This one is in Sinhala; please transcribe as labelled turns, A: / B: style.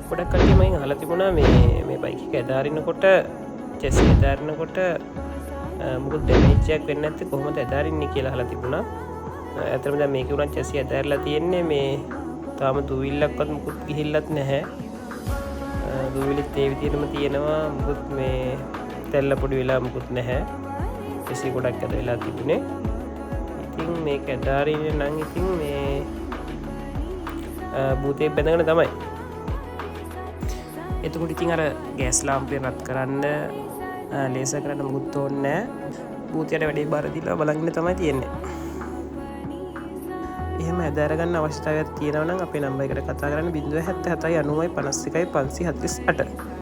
A: ගොඩක් කට්ටිය මගෙන් අහලා තිබුණා මේ මේ බයික් එක ඇදාරිනකොට, චැසි ඇදාරිනකොට මොකුත් ඩැමේජ් එකක් වෙන්නේ නැත්තේ කොහොමද ඇදාරින්නේ කියලා අහලා තිබුණා. ඇත්තටම දැන් මේකේ උනත් චැසි ඇදාරිලා තියෙන්නේ. මේ තාම දූවිල්ලක්වත් මුකුත් ගිහිල්ලත් නැහැ. දූවිලිත් ඒ විදිහටම තියෙනවා. මුකුත් මේ තැල්ල පොඩි වෙලා මුකුත් නැහැ. චැසි ගොඩක් ඇද වෙලා තිබුණේ. ඉතින් මේක ඇදාරින්නේ නම් ඉතින් මේ භූතේ බැඳගෙන තමයි. එතකොට ඉතින් අර ගෑස් ලාම්පුවෙන් රත් කරන්න, ලේසර් කරන්න මුකුත් ඕනේ නෑ. භූතයට වැඩේ බාර දීලා බලන් ඉන්න තමයි තියෙන්නේ. එහෙම ඇදාර ගන්න අවශ්‍යතාවයක් තියෙනවා නම් අපේ නම්බර් එකට කතා කරන්න 077 90 51 548.